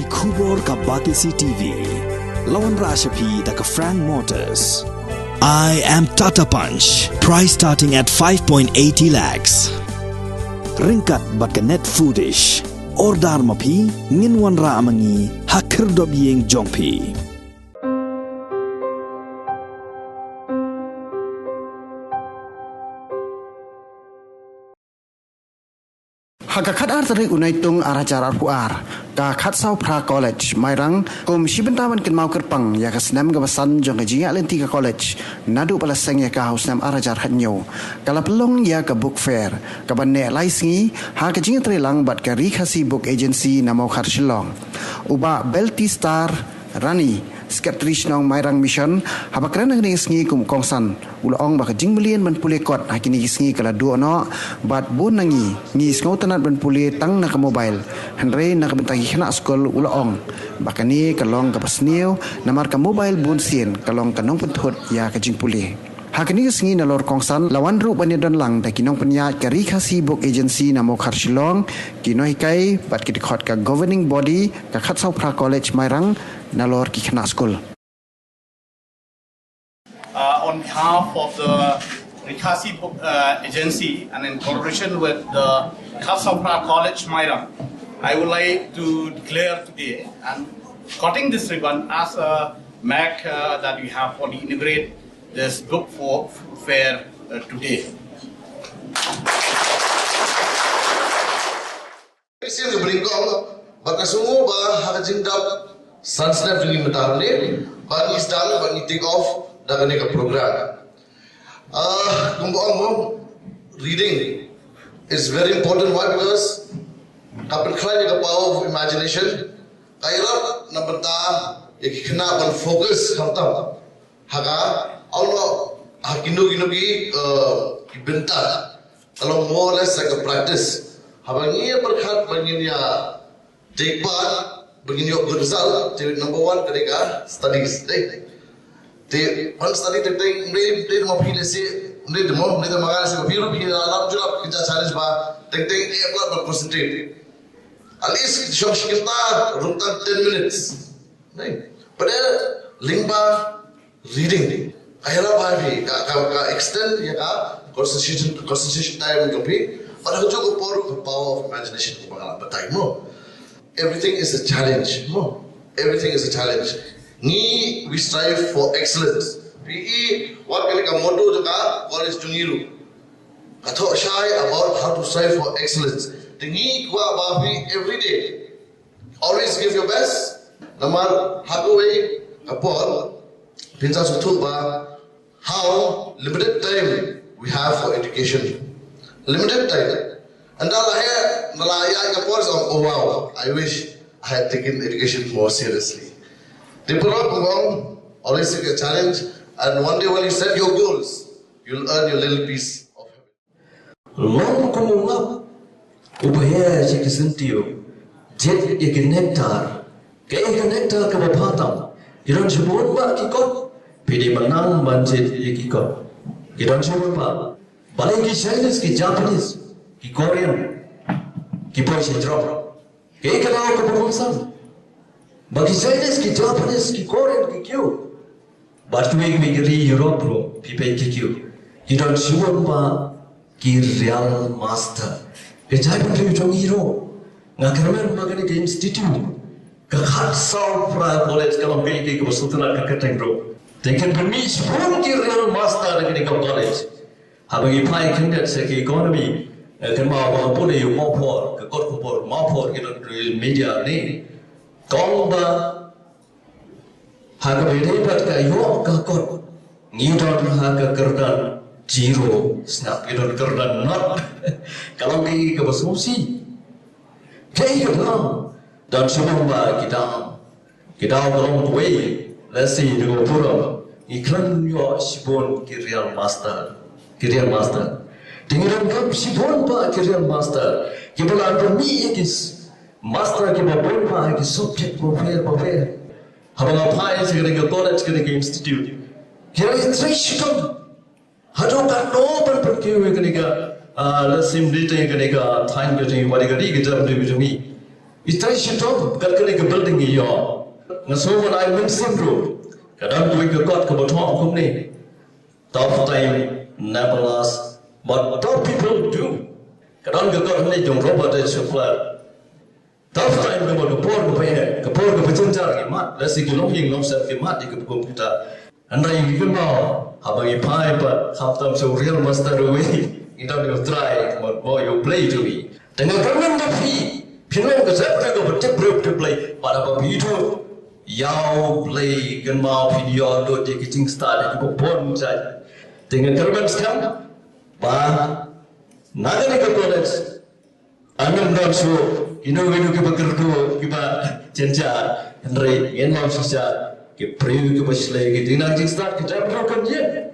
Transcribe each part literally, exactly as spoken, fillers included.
Khubor ka Batesi T V. La wanrah sha phi da ka Frank Motors. I am Tata Punch. Price starting at five point eighty lakhs. Ryngkat bad ka Net Foodish. Order ma phi, ngin wanrah ma ngi ha khyrdop ïing jong phi. Ha ka khatar tarik u Naitung ar hajar arphew ar, ka Khatsawphra College Mairang kum shi bynta ban kynmaw kyrpang ïa ka snem kaba san jong ka jingïaid lynti ka college naduh ba la seng ïa ka ha u snem ar hajar khathynñiew, ka la pynlong ïa ka book fair kaba neh lai sngi ha ka jingïatreilang bad ka Ri Khasi Book Agency na Mawkhar Shillong. U Bah Beltistar Rani, Secretary Shnong Mairang Mission, haba kren ha kane ka sngi kum u kongsan, u la ong ba ka jingmlien ban pule kot ha kine ki sngi ka la duh noh, bad bun na ngi ngi sngewtynnat ban pule tang na ka mobile, hynrei na ka bynta ki khynnah skul u la ong ba kane ka long kaba sniew, namar ka mobile bun sien ka long ka nongpynthut ïa ka jingpule. Ha kane ka sngi nalor kongsan la wan ruh ban ïadon lang da ki nongpynïaid ka Ri Khasi Book Agency na Mawkhar Shillong, ki nonghikai bad ki dkhot ka governing body ka Khatsawphra College Mairang nalor ki khynnah skul. Uh, on behalf of the Ri Khasi Book uh, Agency and in collaboration with the Khatsawphra College Mairang, I would like to declare today and cutting this ribbon as a mark uh, that we have for the inaugurate this book for fair uh, today. Sien ka bring kong ba ka sngew ba ha ka jingdap san snem jong ngi mynta ne ba ngi sdang ba ngi take off da kane ka program. Ah, kumba ong mo, reading is very important. Why? Because ka pynkhlaiñ ïa ka power of imagination. Ka ïarap na bynta ïa ki khynnah ban focus khamtam ha ka, ong noh, ha kino kino ki, eh, ki bynta. Ka long more or less like a practice. Haba ngi ïa pyrkhat ba ngin ïa take part, ba ngin ïoh good result, te number one ka dei ka studies, dei. Te ban study teng teng, mne mne ma phi lehse, mne dei mo, mne dei ma nga lehse, ma phi ruh phi la lam julap, kita challenge ba teng teng eh plat ban concentrate. At least shong shi kynta ruh tang ten minutes. Dei. Pat lyngba reading, ka ïarap ïa phi, ka, ka, ka extend ïa ka concentration, concentration time jong phi. Bad ha kajuh ka por ka power of imagination kumba nga la batai mo. Everything is a challenge mo. Everything is a challenge. Ngi, we strive for excellence. Phi i wat kane ka motto jong ka college jong ngi ruh. Ka thoh shai about how to strive for excellence. Te ngi kwah ba phi every day always give your best. Namar ha kawei ka por phin sa sngewthuh ba how limited time we have for education. Limited time. Ynda la heh, ynda la ïaid ka por sa ong, oh wow, I wish I had taken education more seriously. Te paralok, always take a challenge, and one day when you set your goals, you'll earn your little piece of heaven. Long kum u ngap uba heh sha ki syntiew, jied ïa ki nectar. Kaei ka nectar kaba bha tam? Ki don shibun bah ki kot. Phi dei ban nang ban jied ïa ki kot. Ki don shibun bah. Balei ki Chinese, ki Japanese, ki Korean ki poi sha jrong? Kaei ka daw kaba kongsan ba ki Chinese, ki Japanese, ki Korean ki kiew? Bad kiwei kiwei ki ri Europe ruh phi peit ki kiew. Ki don shibun bah ki Real Master. Ka jaitbynriew jong ngi ruh, nga kyrmen ba kane ka institute, ka Khatsawphra College, ka long kaei kaei kaba sngewtynnat ka kyrteng ruh. Te kan pynmih shibun ki Real Master na kane ka college. Haba ngi phai khyndiat sha ka economy, eh, kynmaw ba ka pule ïa u Mawphor, ka kot khubor Mawphor, ki don media ne. Ka ong ba ha kaba ïadei bad ka ïoh ka kot, ngi don ha ka kyrdan zero, sngap, ngi don kyrdan not. Ka long kaei kaba sngewsih. Kaei kaba long, don shibun bah ki dang Ki daw ka long kawei, lehse da kaba burom ngi khlem ïoh shibun ki Real Master, ki Real Master. Te ngi donkam shibun bah ki Real Master kiba la pynmih ïa ki s-, master kiba bun bah ha ki subject bapher bapher. Haba nga phai sha kane ka college, kane ka institute, ki la ïatrei shitom. Haduh katno ban pynkiew ïa kane ka, ah, lehse ym dei tang ïa kane ka thaiñ ka jong ngi, wat ïa ka ri ka jaitbynriew ka jong ngi. Ita shi to kat kane ka building ïa. Nga so ban ai mynsiem ruh. Ka dang wei ka kot kaba thoh kumne. Tough time never last, but tough people do. Ka dang ka kot ne jong Robert H. Schuller. Tough time kaba ka por kaba eh, ka por kaba jynjar ki mat. Lehse ki long ïing long sem ki mat ïa ka computer. Hynrei ngi kynmaw haba ngi phai pat khamtam sha u real master uwei, ngi dang ïa u trai, mo, mo ïa u Blei jong ngi. Te nga kyrmen da phi, phin long ka jaitbynriew kaba tip briew tip Blei, bad haba phi ithuh ïa u Blei, kynmaw phin ïoh lut ïa ki jingstad ïa kiba bun jait. Te nga kyrmen skhem ba na kane ka college, ngam don shuh kino kino kiba kyrduh, kiba jynjar, hynrei ngin long shisha ki briew kiba shlei ki ding nang jingstad, ki dang ruh kan ïeng.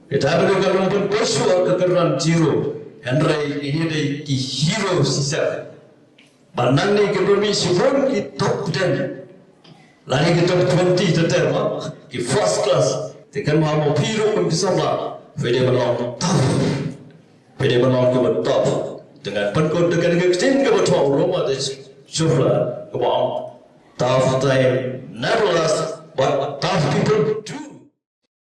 Ki dang ruh kan long ban poi shuh ka kyrdan zero, hynrei ngi dei ki hero shisha. Bad nangne kiba mih shibun ki top ten lane ki top twenty te te, ma, ki first class. Te kynmaw mo phi ruh kum ki samla, phi dei ban long tough. Phi dei ban long kiba tough. Te ngan pynkut da kane ka ktien kaba thoh u Robert H. Schuller kaba ong, tough time never last, but tough people do.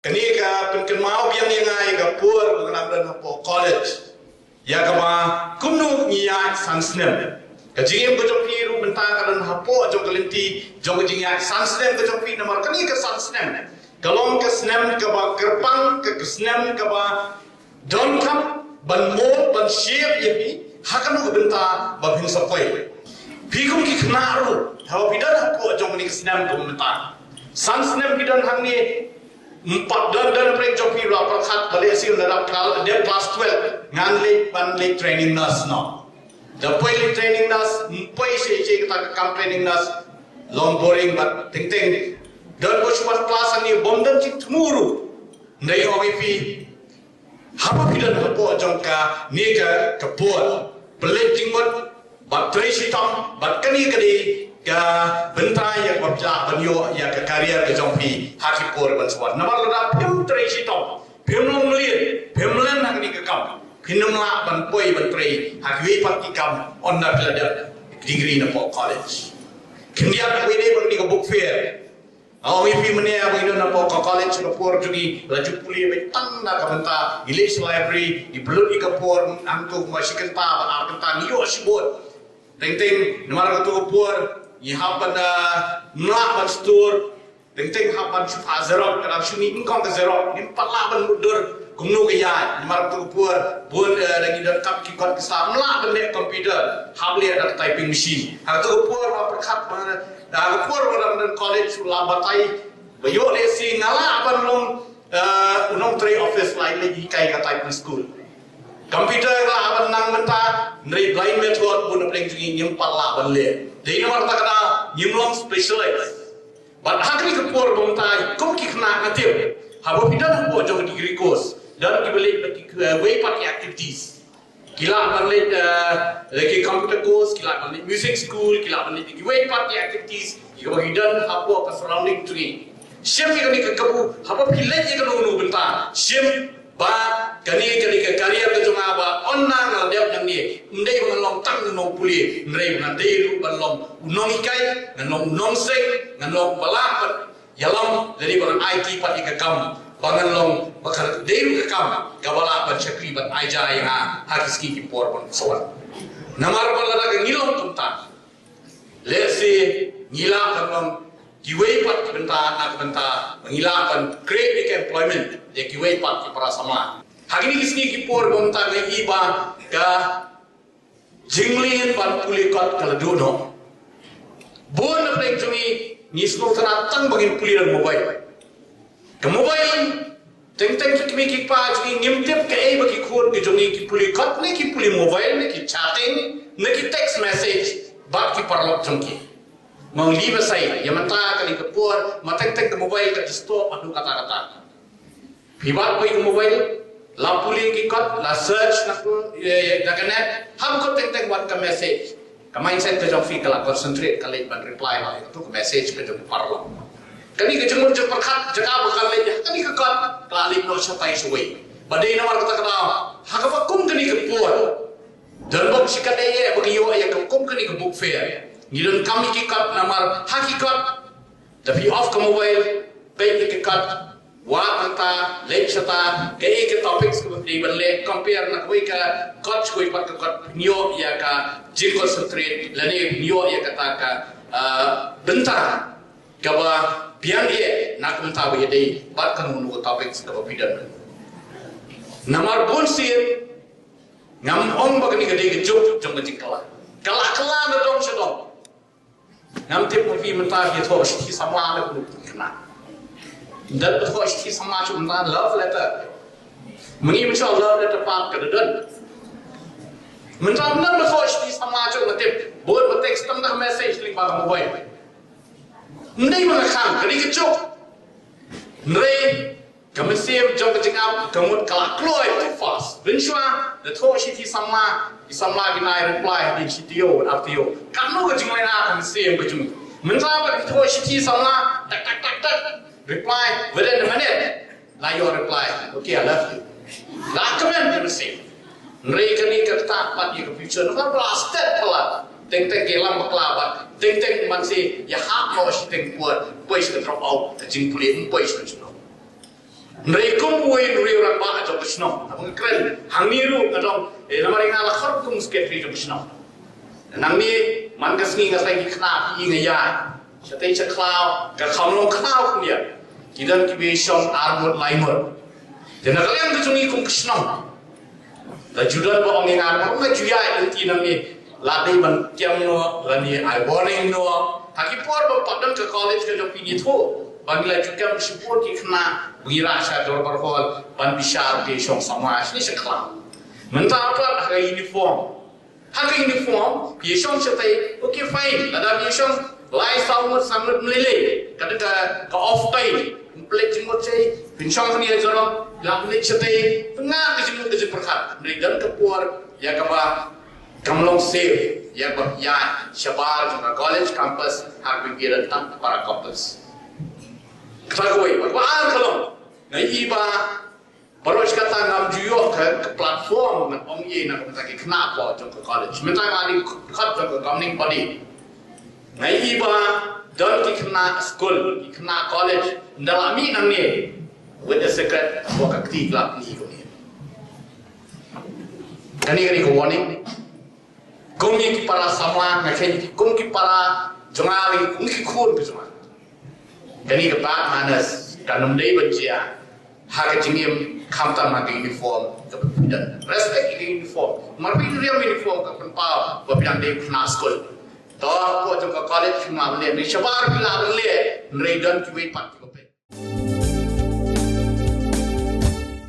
Kane ka pynkynmaw biang ïa nga ïa ka por ba nga dang don hapoh college, ïa kaba kumno ngi ïaid san snem. Ka jingim ka jong phi ruh mynta ka don hapoh jong ka lynti jong ka jingïaid san snem ka jong phi, namar kane ka san snem ka long ka snem kaba kyrpang, ka, ka snem kaba donkam ban mold, ban shape ïa phi ha kano ka bynta ba phin sa poi. Phi kum ki khynnah ruh, haba phi don hapoh jong kane ka snem kaba mynta, san snem phi don hangne. Ym pat don, don pyrshah jong phi ba la pyrkhat ba lehse un da dep klas, dep klas twelve ngan leit ban leit training nurse, no. Da poi leit training nurse, ym poi shisha ïa kata ka kam training nurse, long boring bad teng teng. Don ba shu wan klas hangne bym don jingthmu ruh. Hynrei ong ïa phi, haba phi don hapoh jong kane ka, ka por, pynleit jingmut bad trei shitom, bad kane ka dei ka bynta ïa kaba phi lah ban ïoh ïa ka career ka jong phi ha ki por ban sa wan. Namar lada phim trei shitom, phim long mlien, phim len ha kane ka kam, phin ym lah ban poi ban trei ha kiwei pat ki kam ynda phi la dep degree napoh college. Khyndiat kawei de ba kane ka book fair. Nga ong ïa phi mynne ba ngi don hapoh ka college, ka por jong ngi la ju pule beit tang na ka bynta ngi leit sha library, ngi pynlut ïa ka por hangto kumba shi kynta bad ar kynta, ngi ïoh shibun. Teng teng namar kata ka por ngi hap ban, ah, mlak ban stur. Teng teng hap ban shu phah xerox, ka dang shu mih nyngkong ka xerox, ngim pat lah ban mutdur kumno ka ïaid. Namar kata ka por bun, eh, da ngi don kat ki kot ki sla, ym lah ban leh computer, hap leh da ka typing machine. Ha kata ka por ba pyrkhat ba, ha ka por ba dang don college, shu lah batai ba ïoh lehse nga lah ban long, eh, u nongtrei office, lah leit hikai ka typing school. Computer lah ban nang mynta, hynrei blind method bun na pdeng jong ngi ngim pat lah ban leh. Dei namar kata ka daw ngim long specialist. Bad ha kane ka por ba mynta kum ki khynnah, nga tip haba phi don hapoh jong ka degree course, don kiba leit bad kiwei pat ki activities. Ki lah ban leit, eh, leit ki computer course, ki lah ban leit music school, ki lah ban leit kiwei pat ki activities kiba ki don hapoh ka surrounding jong ngi. Shim ïa kane ka kabu, haba phi leit ïa kano kano bynta, shim ba kane, kane ka career ka jong nga ba ynda nga la dep nangne, ym dei ba ngan long tang u nongpule, hynrei ba ngan dei ruh ban long u nonghikai, ngan long u nongseng, ngan long uba lah ban ïalam, lane ba ngan aiti pat ïa ka kam ba ngan long, ba ka dei ruh ka kam kaba lah ban shakri ban ai ja ïa nga ha ki sngi ki por ban sa wan. Namar ba lada ka ngi long kumta, lehse ngi lah ban long kiwei pat ki bynta, na ka bynta ba ngi lah ban create ïa ka employment ïa kiwei pat ki para samla. Ha kine ki sngi ki por ba mynta nga i ba ka jingleh ban pule kot ka la duh noh. Bun na pdeng jong ngi ngi sngewtynnat tang ba ngin pule da ka mobile. Ka mobile, teng teng ki kmie ki kpa jong ngi ngim tip kaei ba ki khun ki jong ngi ki pule kot ne ki pule mobile ne ki chatting ne ki text message bad ki paralok jong ki. Nga ong li ba sei, ïa mynta kane ka por ma teng teng ka mobile ka disturb haduh katta katta. Phi bat poi ka mobile, la pule ki kot, la search na ka, eh, na ka net, haba kut teng teng wan ka message. Ka mindset ka jong phi ka la concentrate, ka leit ban reply ha ïa katu ka message ka jong ki paralok. Kane ka jingmut jingpyrkhat jaka ba ka leit, kane ka kot ka la leit noh shatai shawei. Ba dei namar kata ka daw, ha kaba kum kane ka por, don bok shi katdei ïa ba ngi ïoh ïa ka kum kane ka book fair. Ngi donkam ïa ki kot namar ha ki kot, da phi off ka mobile, peit ïa ki kot, wad hangta, leit shata, kaei ka topics kaba phi dei ban leh, compare na kawei ka kot sha kawei pat ka kot, phin ïoh ïa ka jingconcentrate lane phin ïoh ïa kata ka, ah, bynta kaba biang eh na ka bynta ba ïadei bad kano kano ka topics kaba phi don. Namar bun sien ngam ong ba kane ka dei ka juk jong ka jingkylla. Kylla kylla na dong sha dong. Ngam tip ma phi mynta phi thoh shithi samla ne kumno phi khynnah. Ym don ba thoh shithi samla shuh mynta, love letter. Ma ngi mynshuwa love letter pat ka da don. Mynta ym don ba thoh shithi samla shuh, nga tip bun ba text tang da message lyngba ka mobile. Ym dei ba nga khang, ka dei ka juk. Hynrei ka mynsiem jong ka jingap ka mut ka la kloi too fast. Mynshuwa da thoh shithi samla, ki samla ki nai reply hadien shi taïew, ar taïew. Katno ka jingleh na ka mynsiem ka jong u. Mynta ba ki thoh shithi samla, tak tak tak tak, reply within a minute. La ïoh reply, "Okay, I love you." La kmen ka mynsiem. Hynrei kane ka ktah pat ïa ka future, namar ba la stet palat. Teng teng ki lam bakla bad teng teng man shi ïa hap noh shiteng por, poi sha ka drop out, ka jingpule, ym poi sha ka jingdon. Hynrei kum uwei u rangbah jong ka shnong, haba nga kren hangne ruh nga dong, eh, namar nga la khot kum secretary jong ka shnong. Nangne man ka sngi nga sdang ki khynnah phi nga ïaid shatei sha khlaw, ka kham long khlaw khyndiat. Ki don kiba shong ar ngut lai ngut. Te na ka liang ka jong ngi kum ka shnong, la ju don ba ong ïa nga, ba ong nga ju ïaid lynti nangne, la dei ban tiam noh lane ai warning noh. Ha ki por ba pat don ka college ka jong phi, ngi thoh ba ngi la ju kem shibun ki khynnah ba ngi rah sha dorbar hall ban bishar, ki shong samla shane sha khlaw. Mynta pat ha ka uniform, ha ka uniform phi shong shatei, okay, fine. Lada phi shong lai saw ngut, saw ngut, ym lei lei, ka dei ka, ka off time. Ym pynleit jingmut shatei, phin shong hangne ha jrong, la pynleit shatei, pynngad ka jingmut ka jingpyrkhat. Hynrei don ka por ïa kaba kam long safe ïa kaba ïaid shabar jong ka college campus, ha kaba phi don tang para campus. Kata kawei, bad kaba ar ka long, nga i ba baroh shi katta ngam ju ïoh ka, ka platform ngan ong ei na ka bynta ki khynnah hapoh jong ka college. Mynta nga dei khot jong ka governing body. Nga i ba don ki khynnah skul, ki khynnah college, ynda la mih nangne, witness secret, hapoh ka kti ki la pyni kumne. Kane ka dei ka warning. Kum ïa ki para samla, nga khein ïa ki kum ki para jong nga, kum ki khun ki jong nga. Kane ka bad manners kan ym dei ban jia ha ka jingim, khamtam ha ka uniform kaba phi don. Respect ïa ka uniform. Namar phi riam uniform ka pynpaw ba phi dang dei u khynnah skul. To hapoh jong ka college phi map leh, ne shabar phi lah ban leh, hynrei don kiwei pat kiba